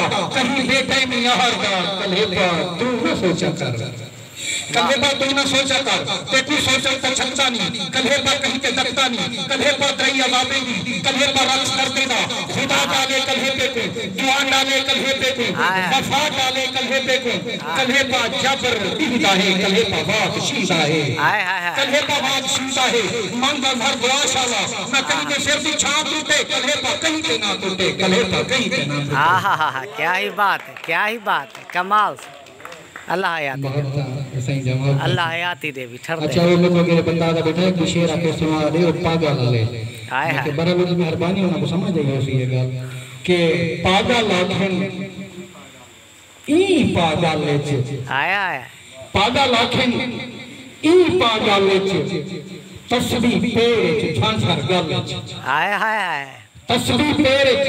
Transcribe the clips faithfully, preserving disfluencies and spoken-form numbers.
کہیں بے ٹائمی آہر دا کلھیپا توں نہ سوچا کر۔ کلھیپا توں نہ سوچا کر، تیکوں سوچݨ تاں چھکدا نی۔ کلھیپا کہیں تے ݙکدا نی، کلھیپا تریہہ عذابیں دی۔ کلھیپا رقص کر ݙیندا، خدا ڈالے کلھیپے کوں، دعا ڈالے کلھیپے کوں، ہائے۔ وفا ڈالے کلھیپے کوں۔ کلھیپا جبر ݙیہدا ہے، کلھیپا وات شیندا ہے۔ ہائے، ہائے، ہائے۔ کلھیپا وات شیندا ہے، منگ اظہر دعا شالا، نہ کہیں دے سر دی چھاں ٹوٹے، کلھیپا کہیں تے نہ ٹوٹے، کلھیپا کہیں تے نہ ٹوٹے۔ ہاں، ہاں، ہاں، ہاں، کیا ہی بات ہے، کیا ہی بات ہے، کمال سے۔ اللہ حیاتی ݙے۔ محبتاں، سائیں جان، محبتاں۔ اللہ حیاتی ݙے وی ٹھر ݙے۔ اچھا، او میکوں میݙے بندہ دا ٻیٹھا ہک شعر آکھے سݨوا ݙے، او پاڳل آلے۔ ہائے میں کہ ہائے۔ بہرحال، مہربانی، انہاں کوں سمجھ آئی ہوسی اے ڳالھ کہ پاڳل آکھن ایں پاڳل اچ۔ ہائے ہائے۔ پاڳل آکھن ایں پاڳل اچ، تسبیح پیر اچ، جھانجھر ڳل اچ۔ ہائے ہائے ہائے۔ تسبیح پیر اچ،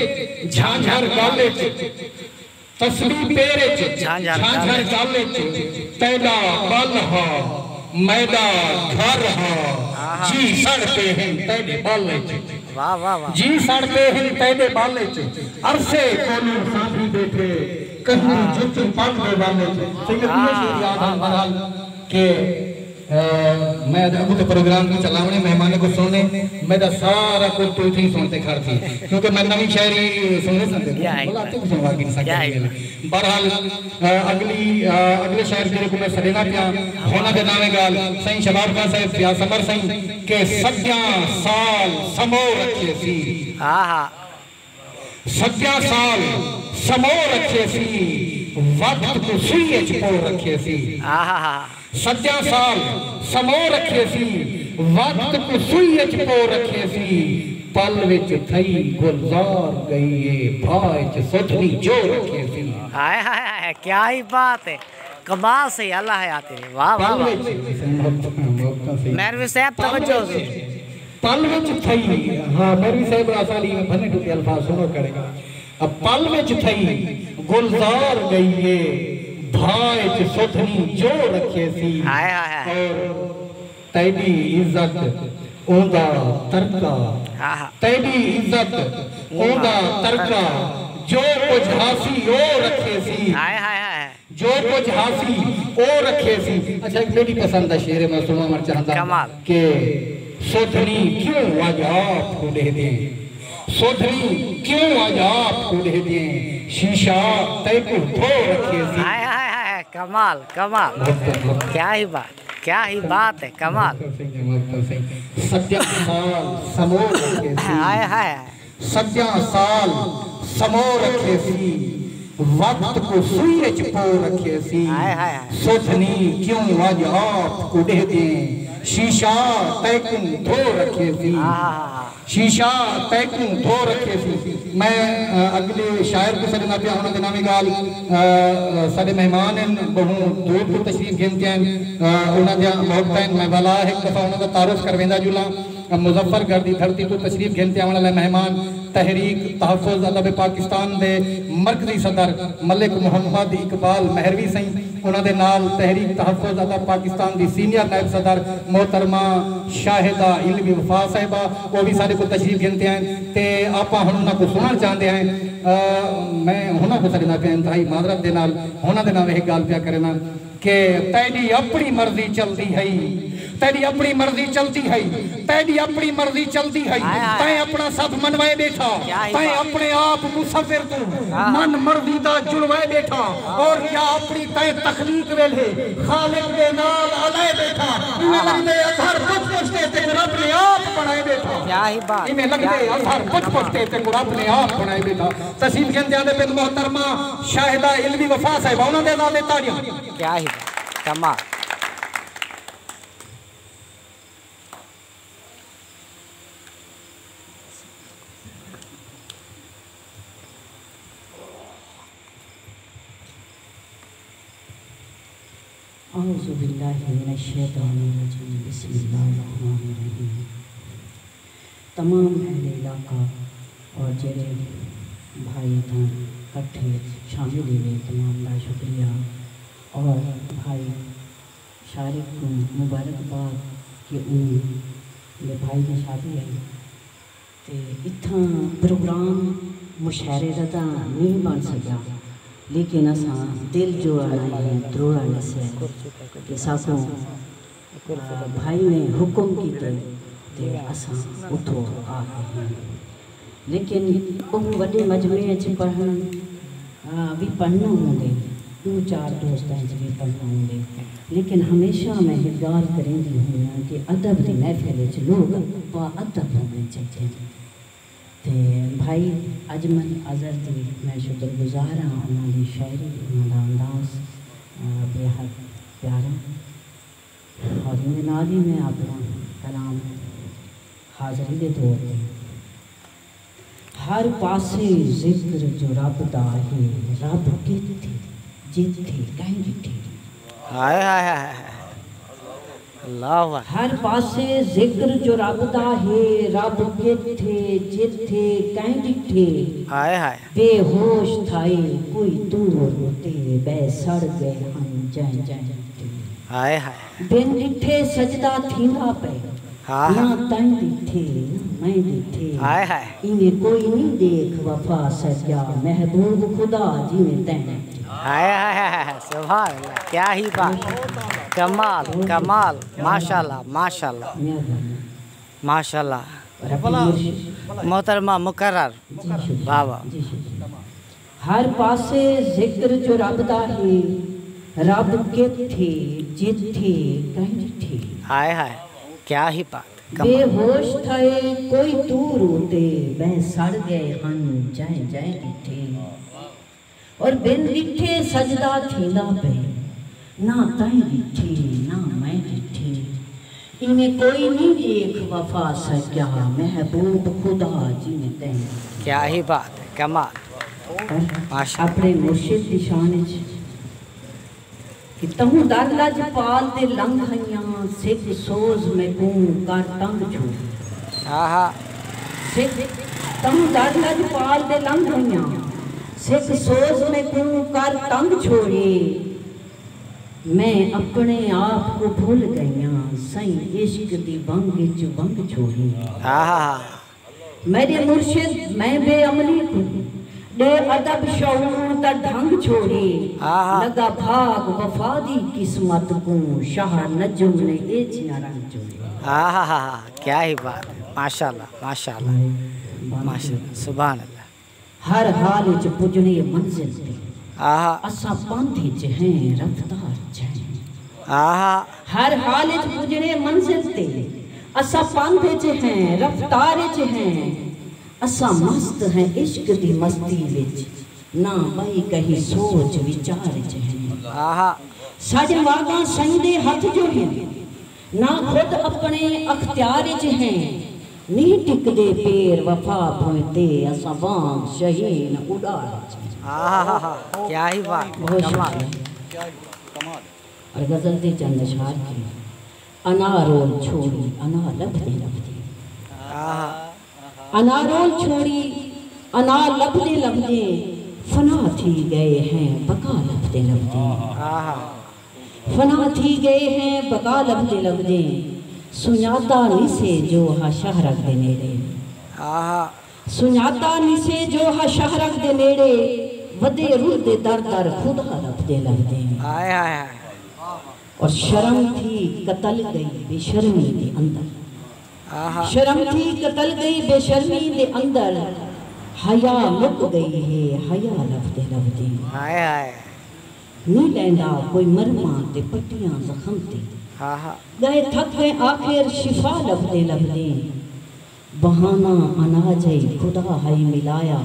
جھانجھر ڳل اچ، تسبیح پیر اچ، جھانجھر ڳل اچ، تیݙا ٻل ہا، میݙا گھر ہا، جی سڑ پئے ہن تیݙے ٻل اچ۔ واہ، واہ، واہ۔ جی سڑ پئے ہن تیݙے ٻل اچ، عرصے کولوں سانبھی ٻیٹھے، کہیں دی جتی پڳ دے ول اچ۔ سنگت، ایہو شعر یاد ہن۔ بہرحال، کہ، آ، میں اڄ اڳوں تے پروگرام کوں چلاوݨے، مہمانیں کوں سݨݨے، میݙا سارا کجھ توں اتھیں سݨ تے کھڑ تھی، کیونکہ میں نویں شاعری سݨ نی سڳدا، کیا ہے؟ بھلا اتھیں کوں سݨوا گھن سڳدے۔ کیا ہے؟ بہرحال، آ، اڳلی، آ، اڳلے شاعر جیڑھے کوں میں سݙیندا پیاں، انہاں دے ناویں ڳالھ، سئیں شباب خان صاحب، فیاض سمر سئیں، کہ صدیاں سال سمو رکھیسی۔ ہاں، ہاں۔ صدیاں سال سمو رکھیسی، وقت کوں سوئی اچ پو رکھیسی۔ آہا۔ صدیاں سال سمو رکھیسی، وقت کوں سوئی اچ پو رکھیسی۔ پل وچ تھئی گلزار ڳئی اے، بھا اچ سدھ نی جو رکھیسی۔ ہائے ہائے ہائے، کیا ہی بات ہے، کمال سے اللہ حیاتی۔ واہ، واہ، پل واہ۔ وچ، محبتاں، محبتاں سئیں۔ مہروی صاحب، پل توجہ وچ۔ ݙیو۔ پل وچ تھئی، ہاں، مہروی صاحب، اساں علی بھنے ٹوٹے الفاظ سݨو کڑے۔ پل وچ تھئی گلزار ڳئی اے، بھا اچ سدھ نی جو رکھیسی۔ ہائے ہائے ہائے۔ اور تیݙی عزت اوندا ترکا، ہاں ہاں۔ تیݙی عزت اوندا ترکا، جو کجھ ہاسی او رکھیسی۔ ہائے ہائے ہائے۔ جو کجھ ہاسی او رکھیسی۔ اچھا، ہک میݙی پسند دا شعر ہے، میں سݨاوݨ چاہندا کمال۔ کہ سدھ نی کیوں اڄ آپ کوں ݙیہدیں، سدھ نی کیوں اڄ آپ کوں ݙیہدیں، شیشہ تیکوں دھو رکھیسی۔ ہائے ہائے ہائے، کمال، کمال۔ محبت، محبت۔ کیا ہی بات، کیا ہی بات ہے، کمال۔ محبت سئیں، محبت سئیں۔ صدیاں سال سمو رکھیسی۔ ہائے ہائے۔ صدیاں سال سمو رکھیسی، وقت کوں سوئی اچ پو رکھیسی۔ ہائے ہائے ہائے۔ سدھ نی کیوں اڄ آپ کوں ݙیہدیں، شیشہ تیکوں دھو رکھیسی۔ آہا۔ شیشہ تیکوں دھو رکھیسی۔ میں، آ، اڳلے شاعر کوں سݙیندا پیاں، انہاں دے ناویں ڳالھ، آ، آ، ساݙے مہمان ہن، ٻہوں دور توں تشریف گھن تے ہن، آ، انہاں دیاں محبتاں ہن۔ میں ولا ہک دفعہ انہاں دا تعارف کرویندا جلاں۔ مظفر گڑھ دی دھرتی توں تشریف گھن تے آوݨ والے مہمان تحریک تحفظ ادب پاکستان دے مرکزی صدر ملک محمد اقبال مہروی سئیں، انہاں دے نال تحریک تحفظ ادب پاکستان دی سینئر نائب صدر محترمہ شاہدہ علوی وفا صاحبہ، او وی ساݙے کول تشریف گھن تے آئن تے آپاں ہݨ انہاں کوں سݨݨ چاہندے ہیں۔ آ، میں انہاں کوں سݙیندا پیاں انتہائی معذرت دے نال، انہاں دے نال ہک ڳالھ پیا کرینداں۔ کہ تیݙی اپݨی مرضی چلدی ہئی، تیݙی اپݨی مرضی چلدی ہئی، تیݙی اپݨی مرضی چلدی ہئی۔ ہائے ہائے۔ تیں اپݨا سبھ منوائے ٻیٹھا، کیا ہی تیں بات۔ اپݨے آپ مصور توں ہاں۔ من مرضی دا جڑوائے ٻیٹھا، اور یا اپݨی تیں تخلیق ویلھے خالق دے نال الائے ٻیٹھا۔ ایویں ہاں۔ لڳدے اظہر پچھ پچھ تے تیکوں رب نے آپ بݨائے ٻیٹھا۔ کیا ہی بات، ایویں لڳدے کیا ہی اظہر پچھ پچھ تے تیکوں رب نے آپ بݨائے ٻیٹھا۔ تشریف گھن تے آندے پن محترمہ شاہدہ علوی وفا صاحبہ، انہاں دے نال تے تاڑیاں۔ کیا ہی بات، کمال۔ اعوذ باللہ من الشیطان الرجیم، بسم اللہ الرحمن الرحیم۔ تمام اہل علاقہ اور جڑے بھائی تاں کٹھے شامل ہوئے، تمام دا شکریہ۔ اور بھائی شارق کوں مبارکباد کہ اوں دے بھائی دی شادی ہے۔ تے اتھاں پروگرام مشاعرے دا تاں نہیں بݨ سڳیا، لیکن اساں دل جوڑݨ آئے ہیں، دروڑݨ نسے کہ ساکوں بھائی نے حکم کیتے تے اساں اتھوں آ ڳئے ہیں۔ لیکن ٻہوں وݙے مجمع اچ پڑھݨ، آ، وی پڑھݨا ہوندے، ݙو چار دوستاں اچ وی پڑھݨا ہوندے، لیکن ہمیشہ میں ہک ڳالھ کریندی ہوندی ہاں کہ ادب دی محفل اچ لوک با ادب ہووݨے چاہیدے ہن۔ تے بھائی اجمل اظہر دی میں شکر گزار ہاں، انہاں دی شاعری، انہاں دا انداز، آ، بے حد پیارا۔ اور ایندے نال ہی میں اپݨا کلام حاضری دے طور تے، ہر پاسے ذکر جو رب دا ہے، رب کتھے جتھے کہیں ݙٹھے۔ ہائے ہائے ہائے ہائے۔ اللہ اکبر۔ ہر پاسے ذکر جو رب دا ہے، رب کتھے جتھے کہیں ݙٹھے۔ ہائے ہائے۔ بے ہوش تھائے کوئی طور اتے، ٻئے سڑ ڳئے ہن جئیں جئیں ݙٹھے۔ ہائے ہائے۔ بن ݙٹھے سجدہ تھیندا پئے، ہاں ہاں۔ نہ تیں ݙٹھے، نہ میں ݙٹھے۔ ہائے ہائے۔ ایویں کوئی نی ݙیکھ وفا سڄا، محبوب خدا جیویں تیں ݙٹھے۔ ہائے ہائے ہائے ہائے، سبحان اللہ، کیا ہی بات، کمال، کمال، ماشاءاللہ، ماشاءاللہ، مہربانی۔ ماشاءاللہ۔ رب مرشد۔ محترمہ مقرر۔ جی شکریہ۔ واہ واہ۔ جی شکریہ۔ ہر پاسے ذکر جو رب دا ہے، رب کتھے جتھے کہیں ݙٹھے۔ ہائے ہائے، کیا ہی بات، بے کمال۔ ہوش تھئے کوئی طور اتے، ٻئے سڑ ڳئے ہن جئیں جئیں ݙٹھے۔ اور بن ݙٹھے سجدہ تھیندا پئے، نہ تیں ݙٹھے، نہ میں ݙٹھے۔ ایویں کوئی نی ݙیکھ وفا سڄا، محبوب خدا جیویں تیں ݙٹھے۔ کیا ہی بات ہے، کمال۔ اور ماشاءاللہ۔ اپݨے مرشد دی شان اچ کہ تہوں در لڄپال دے لنگھ آئیاں، سک سوز میکوں کر تنگ چھوڑی۔ آہا۔ سک، تہوں در لڄپال دے لنگھ آئیاں، سک سوز میکوں کر تنگ چھوڑی۔ میں اپݨے آپ کوں بھل ڳئیاں، سئیں عشق دی ونگ اچ ونگ چھوڑی۔ آہا۔ میݙے مرشد، میں بے عملی کوں ݙے ادب شعور دا ڈھنگ چھوڑی۔ آہا۔ لڳا بھاڳ وفا دی قسمت کوں، شاہ نجم نے ایجھیاں رنگ چھوڑی۔ آہا، کیا ہی بات ہے، ماشاءاللہ، ماشاءاللہ، ماشاءاللہ، سبحان اللہ۔ ہر حال اچ پڄݨے منزل تے، آہا۔ اساں پندھ اچ ہیں، رفتار اچ ہیں۔ آہا۔ ہر حال اچ پڄݨے منزل تے، اساں پندھ اچ ہیں، رفتار اچ ہیں۔ اساں مست ہیں عشق دی مستی وچ، نہ ٻئی کہیں سوچ وچار اچ ہیں۔ آہا۔ ساݙے واڳاں سئیں دے ہتھ جو ہن، نہ خود اپݨے اختیار اچ ہیں۔ نی ٹکدے پیر وفا بھوئیں تے، اساں وانگ شاہین اݙار اچ ہیں۔ آہا، کیا ہی بات، بہت کمال۔ شکریہ۔ اور غزل دے چند اشعار کہ انا رول چھوڑی، انا لبھدے لبھدے۔ آہا۔ انا رول چھوڑی، انا لبھدے لبھدے، فنا تھی ڳئے ہیں بقا لبھدے لبھدے۔ آہا۔ فنا تھی ڳئے ہیں بقا لبھدے لبھدے، سنڄاتا نسے جو ہا شاہ رگ دے نیڑے۔ آہا۔ سنڄاتا نسے جو ہا شاہ رگ دے نیڑے، ودے رلدے در در خدا لبھدے لبھدے۔ ہائے ہائے ہائے۔ اور شرم تھی قتل ڳئی بے شرمی دے اندر۔ آہا۔ شرم تھی قتل ڳئی بے شرمی دے اندر، حیا مک ڳئی ہے حیا لبھدے لبھدے۔ ہائے ہائے۔ نی لیندا کوئی مرماں تے پٹیاں زخم تے۔ آہا۔ ڳئے تھک ڳئے آخر شفا لبھدے لبھدے۔ بہانہ انا جئی خدا ہئی ملایا،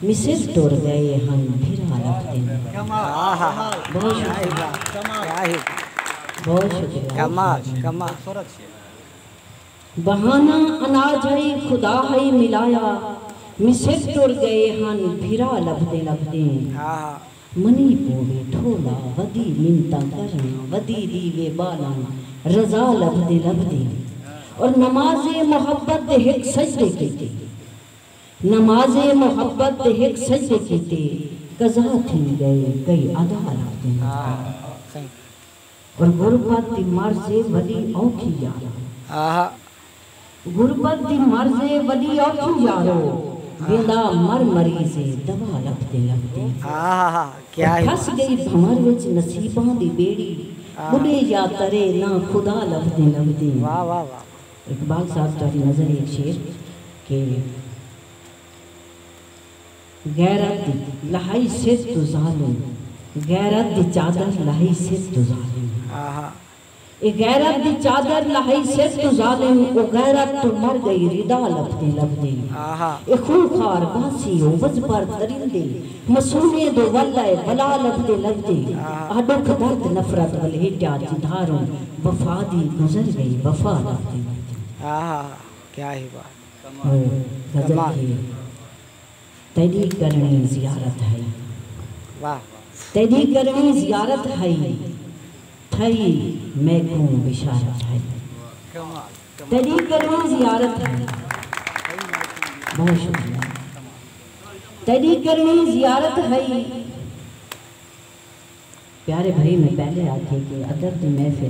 مصر ٹر ڳئے ہن بھرا لبھدے۔ آہا۔ بہت شکریہ۔ کیا ہی۔ بہت شکریہ۔ کمال، کمال۔ بہانہ انا جئی خدا ہئی ملایا، مصر ٹر ڳئے ہن بھرا لبھدے لبھدے۔ آہا۔ منی پووے ٹھولا، ودی منتاں کراں، ودی ݙیوے ٻالاں، رضا لبھدے لبھدے۔ اور نماز محبت دے ہک سجدے کیتے، نماز محبت دے ہک سجدے کیتے، قضا تھی ڳئے کئی ادا لبھدے لبھدے۔ آہا۔ اور غربت دی مرض اے وݙی اوکھی یارو۔ آہا۔ غربت دی مرض اے وݙی اوکھی یارو، ویندا مر مریض اے دوا لبھدیں لبھدیں۔ آہا، کیا ہے۔ پھس ڳئی بھنور وچ نصیباں دی ٻیڑی، آہا۔ ٻݙے یا ترے نہ خدا لبھدیں لبھدیں۔ واہ، واہ، واہ۔ اقبال صاحب، تہاݙی نظر ایک شعر کہ غیرت دی لہائی سر توں ظالم، غیرت دی چادر لہائی سر توں ظالم۔ آہا۔ اے غیرت دی چادر لہائی سر توں ظالم، او غیرت توں مر ڳئی ردا لبھدیں لبھدیں۔ آہا۔ اے خونخوار باسی او وزپر درندے، مسومیں دو ول اے ولا لبھدیں لبھدیں۔ آہا۔ آ ݙکھ درد نفرت ولھیٹیا جدھاروں، وفا دی گزر ڳئی وفا لبھدیں لبھدیں۔ آہا، کیا ہی بات۔ او غزل کمال۔ تھی۔ تیݙی کرݨی زیارت ہئی۔ واہ۔ تیݙی کرݨی زیارت ہئی، تھئی میکوں بشارت ہئی۔ تیݙی کرݨی زیارت ہئی۔ بہت شکریہ۔ تیݙی کرݨی زیارت ہئی۔ پیارے بھائی، میں پہلے آکھے کہ ادب دی محفل